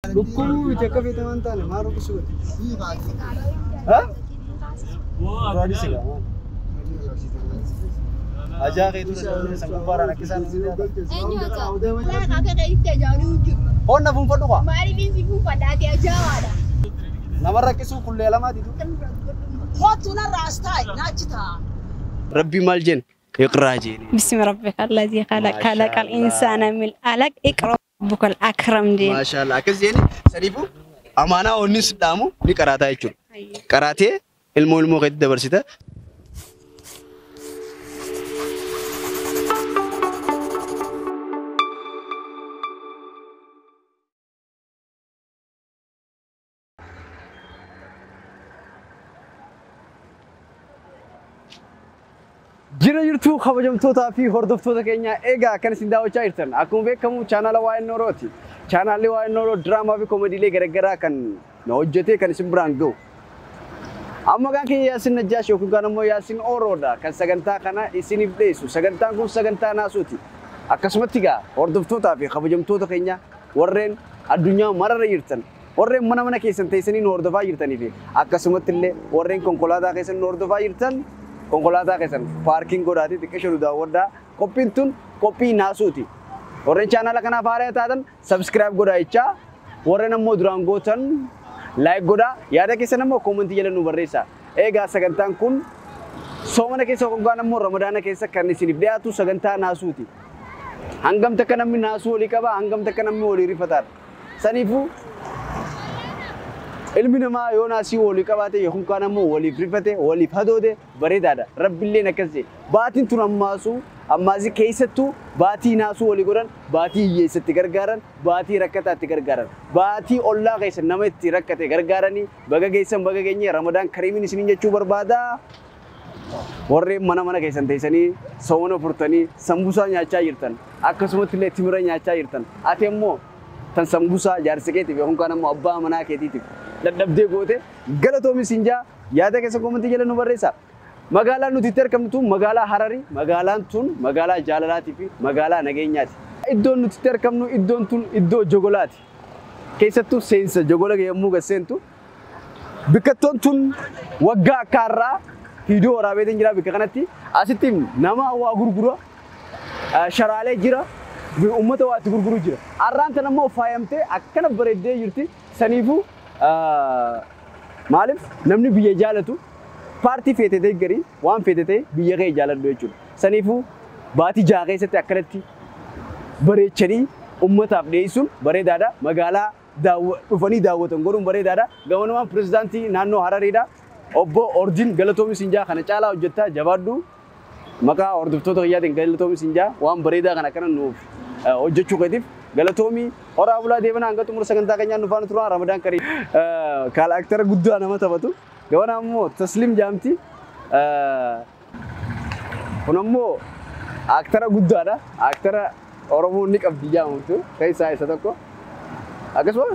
Dhukkubuu miti akka feete waan taane maal rukusu godhe? Ha? Raadii sigaa maal? Ajaa keetu dadhabnee san gubbaaraan akka isaan Eenyu haqa? Akka keetti ajaa'uu jiru. Honna fuunfadhu qaa? Maaliif si fuunfadhaati ajaawaadha? Nama rakkisuu kullee lamaatitu. Kootu narraa as taa'i naachi taa'a. Rabbi maal jeen? Iqraa jeeni. بسم ربك الذي خلق خلق الإنسان من علق اقرأ ربك الأكرم دين. Maashaallah akkas jeeni saniifuu amaanaa onni si dhaamu ni qaraataa jechuudha. Qaraatee ilmoo ilmoo keetti dabarsita. Jira jirtuu kabajamtootaa fi hordoftoota keenya, egaa kan isin daawwachaa jirtan akkuma beekamu chaanaala Waa'ee Noorooti. Chaanaalli Waa'ee Nooroo diraamaa fi koomediilee garaagaraa kan hojjetee kan isin biraan ga'u. Amma maqaan keenya Yaasin Najjaash yookiin kan immoo Yaasin Ooroodha kan sagantaa kana isiniif dhiyeessu. Sagantaan kun sagantaa naasuuti. Akkasumatti egaa hordoftootaa fi kabajamtoota keenya warreen addunyaa mararra jirtan, warreen mana mana keessan teessanii nu hordofaa jirtanii fi akkasumatti illee warreen konkolaataa keessan nu hordofaa jirtan, konkolaataa keessan parking godhaatii xiqqeesho nu daawwadhaa. Qophiin tun qophii naasuuti. Warreen chaanaala kanaaf haaraa taatan subscribe godhaa jechaa, warreen ammoo duraan gootan like godhaa, yaada keessan ammoo koomentii jala nu barreessaa. Egaa sagantaan kun soomana keessa yookaan ammoo ramadaana keessa kan isiniif dhiyaatu sagantaa naasuuti. Hangam takka namni naasuu walii qaba, hangam takka namni walii rifataadha. Saniifuu ilmi namaa yoo naasii walii qabaate yookaan ammoo waliif rifate, waliif hadoode bareedaadha. Rabbilleen akkas jedhe. Baatiin tun ammaasuu ammaasii keessattuu baatii naasuu walii godhan, baatii hiyyeessatti gargaaran, baatii rakkataatti gargaaran, baatii ollaa keessa nama itti rakkate gargaaranii baga geessan baga geenye Ramadaan kariimiin isiniin jechuu barbaada. Warreen mana mana keessan teessanii soomana furtanii sambuusaa nyaachaa jirtan, akkasumatti illee timira nyaachaa jirtan, ati ammoo tan sambuusaa jaarsa keetiif yookaan ammoo abbaa manaa keetiitiif dadhabdee goote galatoomi siin jaa, yaada keessa koomentii jala nu barreessaa. Magaalaan nuti itti argamtu tun magaalaa Hararii. Magaalaan tun magaalaa jaalalaatii fi magaalaa nageenyaati. Iddoon nuti itti argamnu iddoon tun iddoo jogolaati. Keessattuu seensa jogola yommuu gad seentu bikkattoon tun waggaa akka har'aa viidiyoo waraabeetiin jira bikka kanatti. Asitti nama waa gurgura, sharaalee jira, uummata waa itti gurguru jira. Har'aan tan ammoo faayamtee akkana bareeddee jirti. Saniifuu maaliif namni biyya jaalatu paartii feete ta'e garii waan feete ta'e biyya kee jaaladhu jechuudha. Saniifuu baatii 6 keessatti akkanatti bareechanii uummataaf dhiyeessuun bareedaadha. Magaalaa dhufanii daawwatan godhuun bareedaadha. Gamanumaan pirezidaantii naannoo Harariidha. Obbo Ordiin galatoomi siin jaa, kana caalaa hojjettaa jabaadhu. Maqaa hordoftoota kiyyaatiin galatoomi siin jaa, waan bareedaa kana akkana nuuf hojjechuu keetiif galatoomii. Horaa bulaa deemana, hanga xumura sagantaa keenyaan nu faana turaa. Ramadaan karii. Kaala guddaa nama taphatu. Gabana ammoo Taslim jaamti. Kun ammoo aaktara guddaadha. Aaktara Oromoon ni qabdi jaamtu keessaa isa tokko. Akkasuma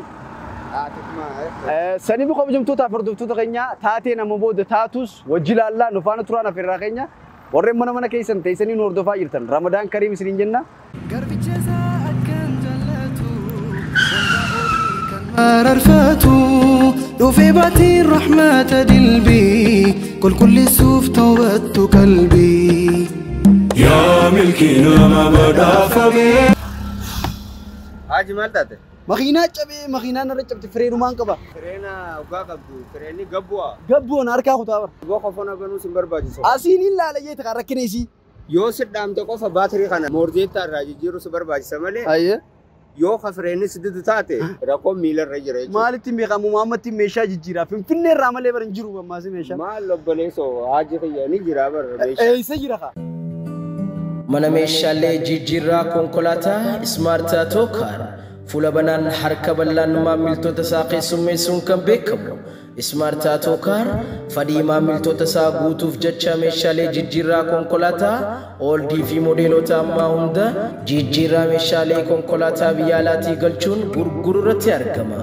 saniif kabajamtootaaf hordoftoota keenya, taatee nama booda taatus wajji ilaallaa nu faana turaan afeerraa keenya. Warreen mana mana keessan teessanii nu hordofaa jirtan Ramadaan kariim isiniin jenna. Garbicha isaa akkan jaallatu kan mararfatu dhufee baatiin rahmata dilbii qulqulleessuuf tawbattu qalbii. Yaa milkii nama badhaafame. Haji, maal taate? Makiinaa cabee, makiinaan irra cabte, fireenumaan qaba. Fireena dhugaa qabdu, fireenni gabbu'a. Gabbuun harkaa kutaa bara. Goo qofona banuu sin barbaachisu. Asiin hin laala jeeti kan rakkina isii. Yoo si dhaamte qofa baatirii kana moorjeettaa irraa jijjiiruu si barbaachisa malee Ayyee. yoo ka fireenni si didu taate rakkoon miilarra jira jechuudha. Maalitti hin beekamu, Muhammad meeshaa jijjiiraa Finfinnee irraa malee bara hin jiru ammaas meeshaa. Maal obboleessoo, haji kiyya, ni jira bara meeshaa. Eessa jira kaa? Mana meeshaalee jijjiirraa konkolaataa Ismaart Tookaar fuula banaan harka bal'aan maamiltoota isaa keessummeessuun kan beekamu Ismaart Tookaar fedhii maamiltoota isaa guutuuf jecha meeshaalee jijjiirraa konkolaataa old fi modeelota ammaa hunda jijjiirraa meeshaalee konkolaataa biyya alaatii galchuun gurguruu irratti argama.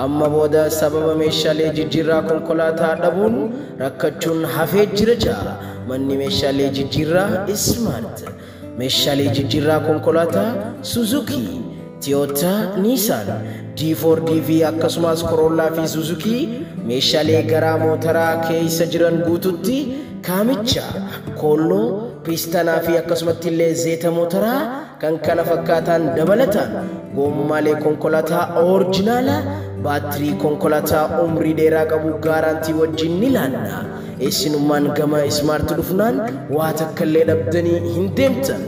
Amma booda sababa meeshaalee jijjiirraa konkolaataa dhabuun rakkachuun hafee jira ja'a. Manni meeshaalee jijjiirraa Ismaart meeshaalee jijjiirraa konkolaataa Suzuki, Toyota, Nissan, D4DV akkasumas Corolla fi Suzuki meeshaalee garaa mootaraa keessa jiran guututti kaamicha, koolloo, piistanaa fi akkasumatti illee zeeta mootaraa kan kana fakkaatan dabalataan goommaalee konkolaataa oorjinaala baatirii konkolaataa umrii dheeraa qabu gaaraantii wajjin ni laanna. Isinummaan gama Ismaart dhufnaan waa takka illee dhabdanii hin deemtan.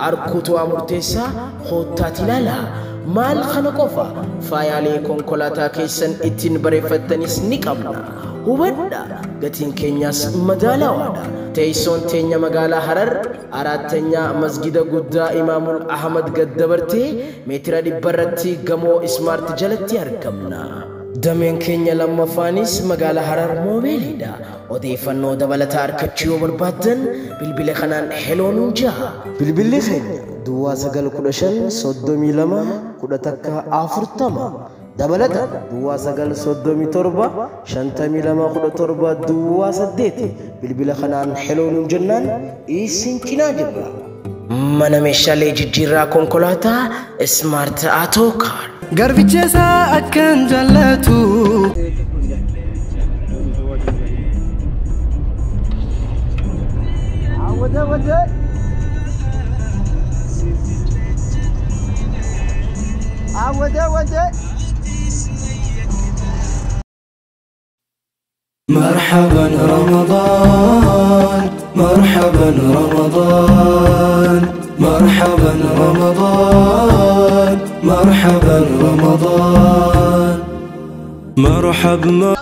Arkuutu waa murteessaa hoottaati ilaalaa. Maal kana qofa faayaalee konkolaataa keessan ittiin bareeffattanis ni qabna. Hubadha, gatiin keenyas madaalawaadha. Teessoon teenya magaalaa Harar araattanyaa masgida guddaa Imaamul Ahmad gaddabartee meetira 100 irratti gamoo Ismaart jalatti argamna. Dameen keenya lammaffaanis magaalaa Harar Moobeeliidha. Odeeffannoo dabalataa argachuu yoo barbaaddan bilbila kanaan heloo nuun jaha. Bilbilli keenya Duwwaa 9 15 32 11 40 dabalata Duwwaa 9 37 52 17 Duwwaa 8 bilbila kanaan heloo nuun jennaan isin cinaa jirra. Mana meeshaalee jijjiirraa konkolaataa Ismaart Atookaar. Garbicha isaa akkan jaallatu. مرحبا رمضان، مرحبا رمضان، مرحبا رمضان، مرحبا رمضان، مرحبا.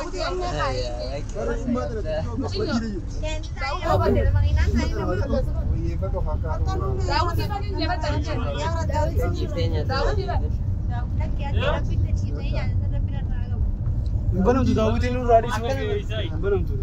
Banamtu daawwitiin nurraa dhiisuu banamtu.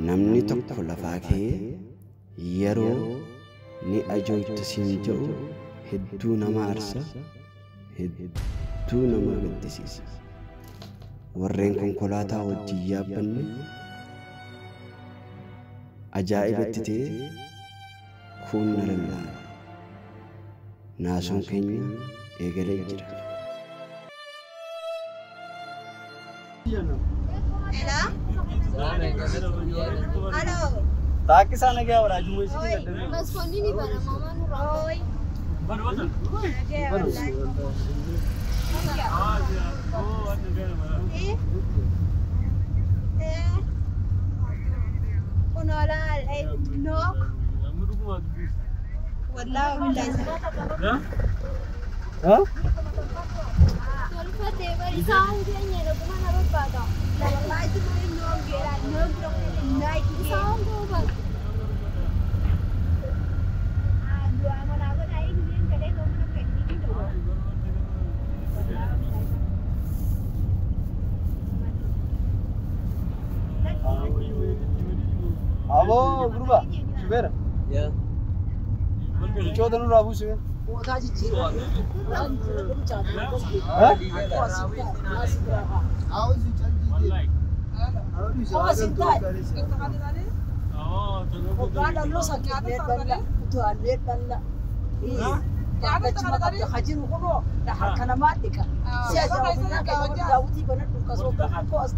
Namni tokko lafaa kee yeroo ni ajooltu siin jedhu hedduu nama aarsa, hedduu nama gaddisiisa. Warreen konkolaataa wajjin yaabbanne ajaa'ibatti ta'e kun na lallaala. Naasuun keenya eegalee jira. Abo gruba, shubera. Ya. Choda nu rabu shubera.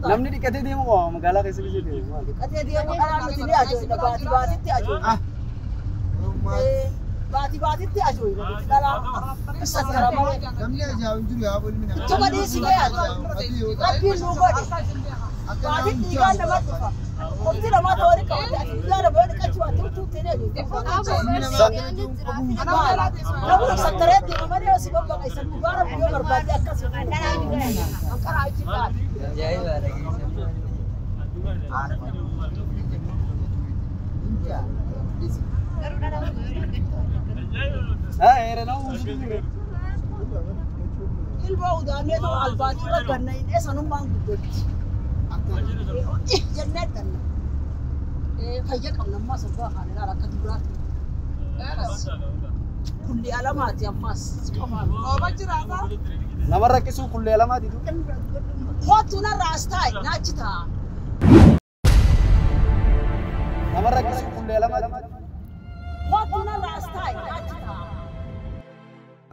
Namni dhiqatee deemu qaba magaalaa keessa keessa deemu. Dhiqatee deemu karaa nuti ni ajoolna baati baatitti ajoolna. Baati baatitti ajoo'ina dhala sattara malee. Namni ajaa'u hin jiru yaa bolmi nama. Ittuma dhiisi ga'e rabbiin nuu godhe. Baatiin dhiigaan nama dhufa. Qofti namaa ta'uu ni qabate ati guyyaa nama yoo dhiqachuu ati utuu ittiin eegu. Namni sattaree deema malee osoo babbaqaysan dhugaa rabbi yoo barbaadde akkas hanqaraa achi dhaala. Ilma udaanee ta'u albaatii irra ganna hidhee sanummaan guddatti. Jennee ganna. Fayya qabna ammaas abbaa afaan ilaala akka duraatti. Kulli alamaati ammaas qofaan. Nama rakkisuu kulli alamaati tu. Kootu narraa as taa'i naachi taa'a. Nama rakkisuu kulli alamaati. Kootu narraa as taa'i naachi taa'a.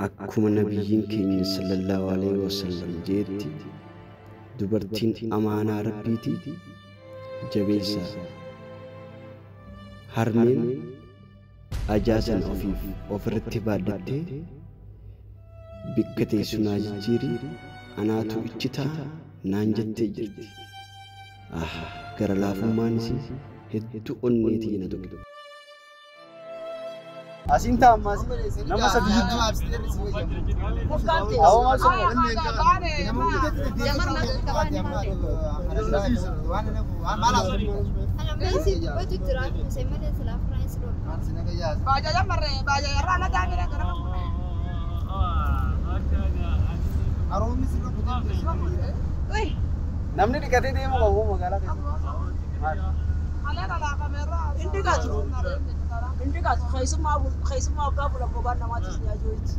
Akkuma nabiyyiin keenya sallallahu alaihi wasallam jeetti dubartiin amaanaa rabbiiti jabeessaa. Harmeen ajaasan ofiif ofirratti baadhattee bikka teessu naa jijjiiri anaatu iccitaa naan jettee jirti. Ah, gara laafummaan isii hedduu onneetii na tuqe. Asiin ta'a ammaas nama sadi jidduu. Awwa maal sun? Namni dhiqatee deemu qabu magaalaa keessa. Maal? Inni gatu. Inni gatu keessummaa waggaa bulan bobaan namaatis ni ajoo'iti.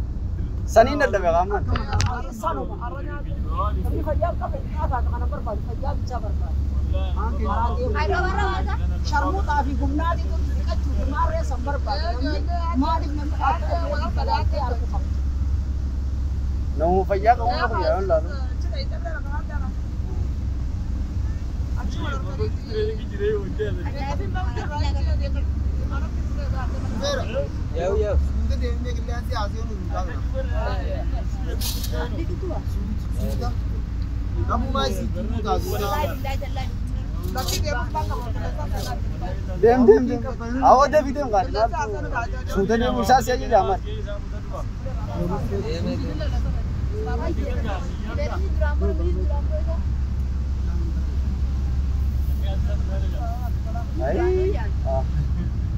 Saniin dadhabe qaamaan. Sanuma. Namni fayyaa hin qabne nyaataa kana barbaadu fayyaa bichaa barbaadu. Sharmuuxaa fi gumnaatiin dhiqachuu fi maarree san barbaada namni maaliif namni akka walitti argu qaba. Namuma fayyaa qabu na fayyaa yoo laalu. Deem deem deem. Awwa deebi deem gaari. Suuta deemu isaa si ajaja maal?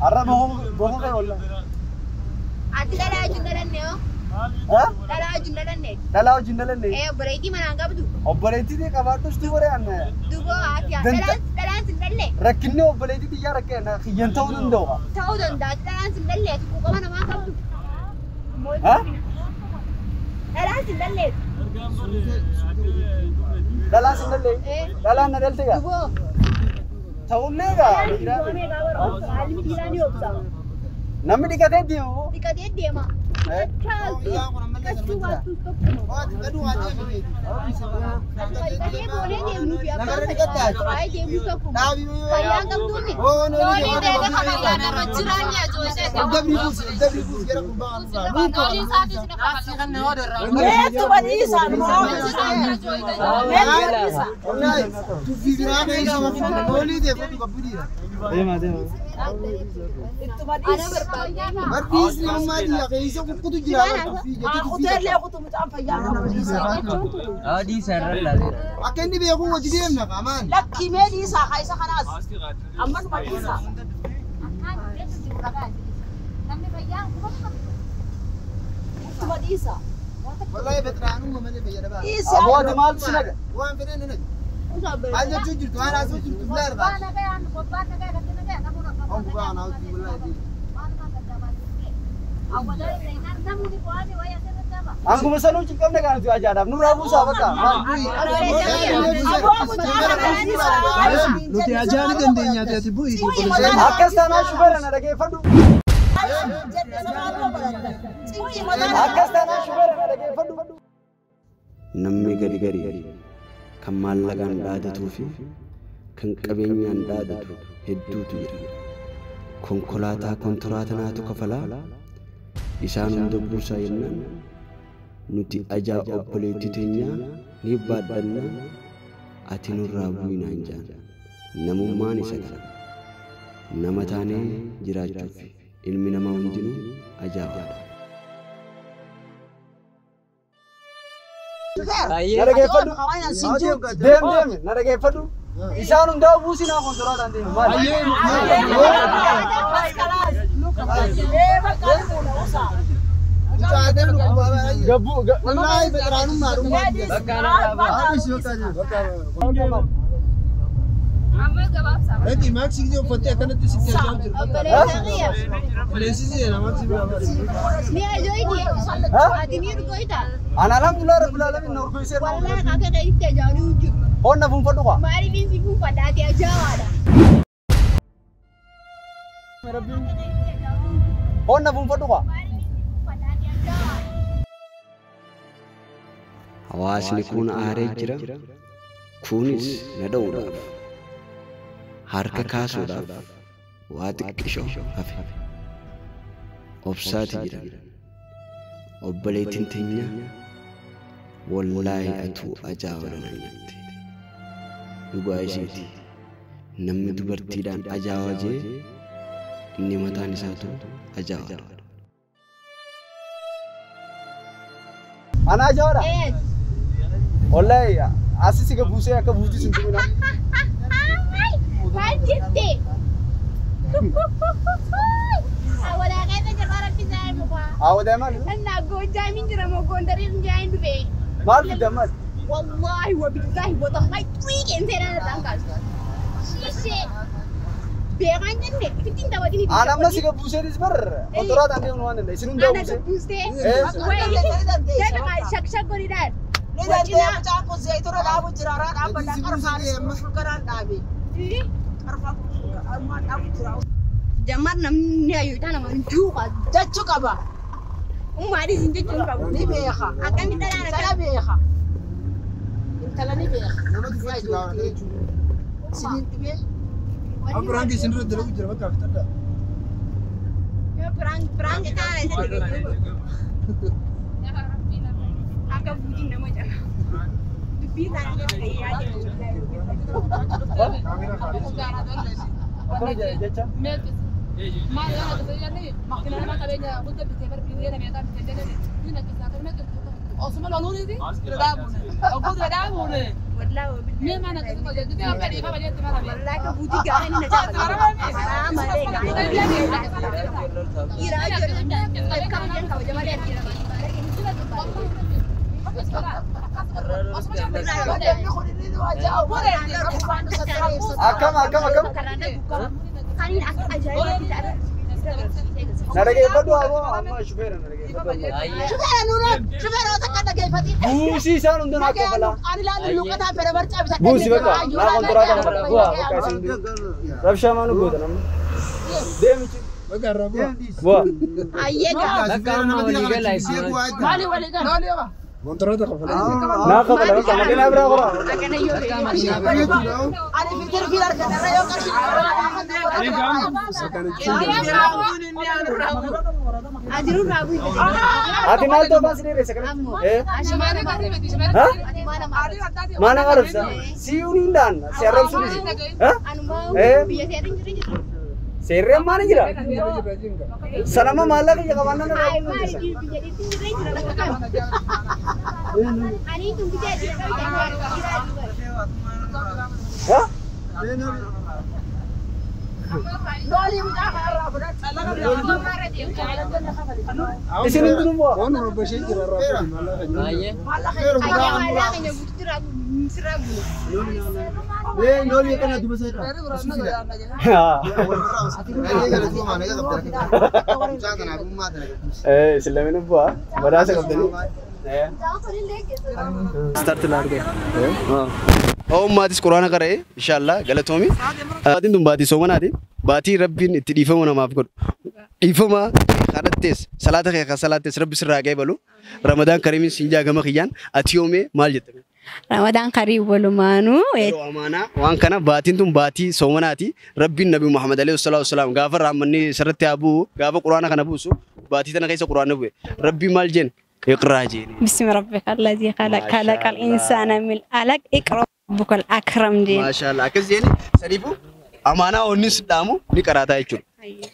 Arra bohoo kan olla. Ati dhalaa wajjin dhalanne hoo? Dhalaa wajjin dhalanne? Dhalaa wajjin dhalanne? Obboleettii manaan qabdu? Obboleettii qabaadhus tu bare anna. Duboo ati dhalaan sin dhalle? Rakkinni obboleettii xiyyaa rakkina kiyyan ta'uu danda'u. Ta'uu danda'a ati dhalaan sin dhalle ati quuqama namaa qabdu. Dhalaan sin dhalle? Dhalaan sin dhalle? Dhalaan na dhalte gaa? Duboo. Ta'ullee gaa? Haalli dhiiraa ni obsa. Namni dhiqatee deemu. Dhiqatee deema. Dhiqachuu baattus tokkuma. Dhiqatee boonee deemuu fi abbaan fedhe deemuu tokkuma. Fayyaan qabduuni. Boonee deemee fayyaa nama jiraanni ajoosee. Meetu badiisa moo? Meetu badiisa? Deema deema. Ittuma dhiisi. Kuteellee kutu mucaan fayyaa qabu dhiisa. Akka inni beeku hojii deemna qaamaan. Lakkii mee dhiisaa haa isa kanaas. Ammanuma dhiisaa. Ittuma dhiisaa. Wallahi betraanuma malee fayyadamaa. Dhiisaa. Aboo ati maaltu si naqa? Waan fedhan ni naqa. Maal jechuun jirtu waan haasoo jirtu filaa argaa. Anguma sanuu cinqabne gaa nuti ajaa'idhaaf nurraa buusaa bakka. Nuti ajaa ni dandeenya ati bu'ii. Akkas taanaan shufeera na dhageeffadhu. Akkas taanaan shufeera na dhageeffadhu. Namni gadi gadi kan maallaqaan dhaadatuu fi kan qabeenyaan dhaadatu hedduutu jira. Konkolaataa kontiraata naatu kafalaa isaan hunda buusaa jennaan nuti ajaa obboleettii teenyaa ni baadhannaa ati nurraa bu'i naan jaan. Namummaan isa kana. Nama taanee jiraachuuf ilmi namaa hundinuu ajaa'ibaadha. Na dhageeffadhu. Deem deemi na dhageeffadhu. Isaan hundaa buusi naa konkolaataan deemu maali? Wallaahi beekaraanummaa dhummaa. Lagi maksi gisee uffattee akkanatti sitti argaa jirtu. Obboleessa kiyya. Qilleensisi namatti biraa. Ni ajooyti. Ati ni urgoyta. Ana alhamdulillah rabbil alamin na urgoysee. Wallahi akka keetitti ajaa'uu jiru. Honna fuunfadhu kwa. Maaliif si fuunfadha ati ajaawaadha. Honna fuunfadhu kwa. Hawaasni kun aaree jira. Kunis na dha'uudhaaf harka kaasuudhaaf waa xiqqishoo hafe. Obsaati jiran. Obboleettiin teenya wallaahi atuu ajaa'iba naan jette. Dhugaa isiiti. Namni dubartiidhaan ajaa'iba jee inni mataan isaatu ajaa'iba. Ana ajaa'ibaadha? Wallaahi asi si buusee akka buutii sin tumina. Maal jette? Awwadaa keessa jirma rabbi isaa muka. Awwadaa maali? Innaa Goojaamin jira moo Gondariin jaayin dhufe. Maal fidda maal? Wallaahi wa billaahi wa tallaahi xurii qeensee dhaan kaasu. Shishee. Beekaan jenne ittiin taphatiin ittiin. Ana amma si buuseenis bar konkolaataan deemnu waan danda'e isin hundaa buusee. Ana buustee. Wayii. Shak shak godhidhaan. Ni danda'e mucaan kun zayitoora dhaabu jira raa dhaabbata qarfaanis fulkaraan dhaabe. Qarfaa armaan dhaabu jira. Jamar namni ayyuutaa nama duuba. Jechuu qaba. Ummaanis hin jechuun qabu. Ni beeka. Akkamitti dhalaan Intala beeka. Intala ni beeka. Nama tuffachi gaafa jechuudha. Siniin dhibee. Abiraan isin dura dalagu jira bakka fitadha. Yoo piraank taana isa dhibee. Akka buutiin nama jala. Dubbii isaanii fayyaa jiru. Akkana jecha. Akkam akkam akkam. Na dhageeffadhu aboo amma shufeera na dhageeffadhu. Shufeera nuuraan shufeera takka dhageeffati. Buusii isaan hunda naa kafalaa. Ani laalu luqataa fedha barcaa bisa. Buusii bakka naa konkolaataa kafalaa bu'aa bakka isin rabshaa maanu goota namni. Deemichi. Bakka irraa bu'aa. Bu'aa. Ayyee gaa. Maali walii gala? Konkolaataa kafalaa. Naa kafala bakka makiinaa biraa qoraa. Akkana yoo ta'e. Ani fitir fi harka yoo qarshii Ajiru raabu. Ati maal ta'u baasii dheeressa kana? Maal nama arrabsa? Si'uun hin daanna. Si arrabsuun isi. Biyya seerri hin jiru. Seerri ammaan hin jira. Sanama maallaqa ija qabaannaan irraa Ay maali biyya dhiitti hin jirre jira. Ani tun biyya dhiitti Ha? Isin hundinuu bu'aa. Waan roba ishee jira irraa maallaqa Nooli kana duba isaa irraa. Isin lameenuu bu'aa. Badhaasa qabdanii. Start laargee. Ummaatis quraana qara'ee inshallah galatoomi. Baatiin tun baatii soomanaati. Baatii rabbiin itti dhiifama namaaf godhu. Dhiifama kadhattees salaata kee kan salaattees rabbi sirraa qeebalu. Ramadaan kariimiin siin jaagama kiyyaan ati yoomee maal jette? Ramadaan Kariim walumaanuu. Yeroo amaanaa waan kana baatiin tun baatii soomanaati. Rabbiin Nabi Muhammad alayhi salaatu wasalaam gaafa raammanni isarratti haa bu'u gaafa quraana kana buusu baatii tana keessa quraanni bu'e. Rabbiin maal jeen? Iqraa jeeni. بسم ربك الذي خلق خلق الإنسان من علق اقرأ ربك الأكرم جeen. Maashaallah akkas jeeni saniifuu amaanaa onni si dhaamu ni qaraataa jechuudha.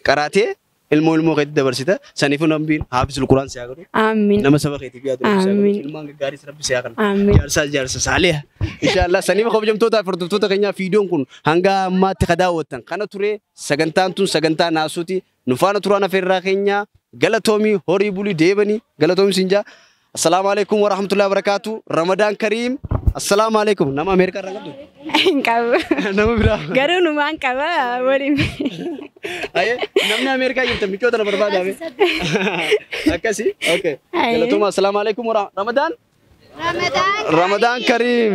Qaraatee ilmoo ilmoo keetti dabarsita. Saniifuu nambiin haafizul quraan si haa godhu. Amiin. Nama saba keetiif yaadu rabbi si haa godhu. Amiin. Ilmaan gaggaaris rabbi si haa kennu. Amiin. Jaarsaa jaarsa saaliha. Inshaallah saniif kabajamtootaa fi hordoftoota keenyaa viidiyoon kun hanga ammaatti ka daawwattan kana ture sagantaan tun sagantaa naasuuti. Nu faana turaan afeerraa keenyaa galatoomii horii bulii deebanii galatoomii siin jaa. Assalaamu alaikum wa rahmatullahi wa barakaatu. Ramadaan Kariim. Assalaamu alaikum. Nama Ameerikaa irraa qabdu? Hin qabu. Nama biraa. Garuu numaan qaba waliin. Aye, namni Ameerikaa jirtan michoota na barbaadaame. Akkasi? Okay. Aye. Galatooma. Assalaamu alaikum wa Ramadaan. Ramadaan Kariim.